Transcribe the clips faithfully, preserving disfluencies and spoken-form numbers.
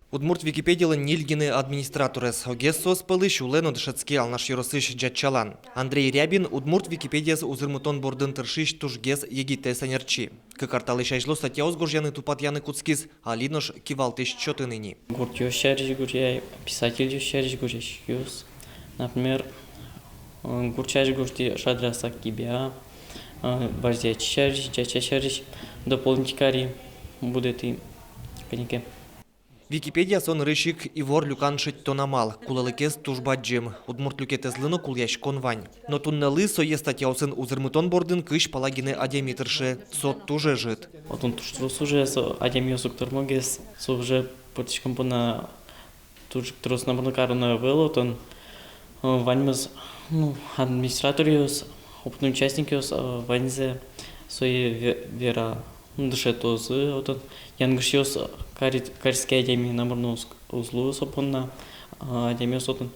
Удмурт Википедиялэн ньыль гинэ администраторез. Огез соос пӧлысь улэ но дышетске Алнаш ёросысь Ӟатчалан. Андрей Рябин удмурт Википедияз узырмытон бордын тыршись тужгес егитэз ӧнерчи. Кык ар талэсь азьло статьяос гожъяны-тупатъяны кутскиз, али нош кивалтӥсь чотын ини. Гуртъёс сярысь гожъяй, писательёс сярысь гожъясьёс. Например, э, гурт сярысь гожтӥ, Шадрасак Кибя, э, Варзиятчи сярысь, Ӟатча сярысь дополнить кари, будэтӥ книге. Википедия со нырысь ик ивор люкан шедьтон амал, кулэлыкез туж бадӟым, удмурт люкетэзлы но кулэяськон вань. Но туннэлы сое статьяосын узырмытон бордын кызь пала гинэ адями тырше, со туж ӧжыт. Отын туж трос уже со адямиос уг тырмогес, со уже пыртӥськон понна туж трос номыр но кароно ӧвӧл отын. Э, ваньмыз, ну, администраторъёс, опытный участникъёс, э, ваньзэ сое ве-, вера, ну, дышетозы отын. Янгышъёс, э, кари-, кариське адями номыр но уз-, уз лу со понна, э, адямиос отын.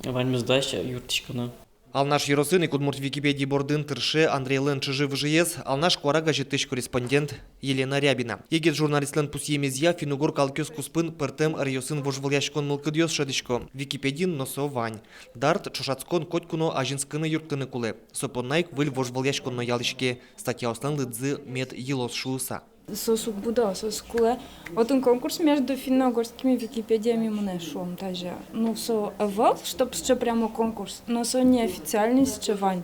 Ваньмыз дась юрттӥськоно. Алнаш ёросын ик удмурт Википедия бордын тырше Андрейлэн чыжы-выжыез, «Алнаш куара» газетысь корреспондент Елена Рябина. Егит журналистлэн пусъемезъя, финн-угор калыкъёс куспын пӧртэм ӧръёсын вожвылъяськон мылкыдъёс шӧдӥсько. Википедиын но со вань. Дарт ӵошатскон котьку но азинскыны юрттыны кулэ. Со понна ик выль вожвылъяськон но ялӥське, статьяослэн лыдзы мед йылоз шуыса. Соос уг будо, соос кулэ. Отын конкурс между финно-угорскими Википедиями мынэ, шуом, тазьы. Ну, со ӧвӧл, чтоб сыӵе прямо конкурс, но со неофициальный сыӵе вань.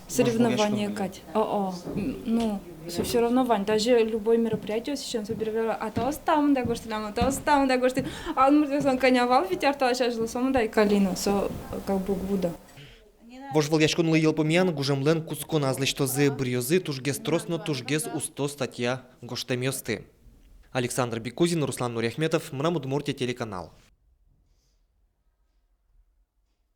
Соревнование кадь. О-о. М, ну, со всё равно вань. Тазьы любой мероприятие, сейчас, собере верало: а таос та мында гожтӥллям, а таос та мында гожтӥллям. А удмуртъёслэн кӧня вал вить ар талэсь азьло, со мында ик али но, со как бы уг будо. Вожвылъяськонлы йылпумъян гужемлэн кутсконаз лэсьтозы, быръёзы тужгес трос но тужгес усто статья гожтэмъёсты. Александр Бекузин, Руслан Нуриахметов, «Мынам Удмуртие» телеканал.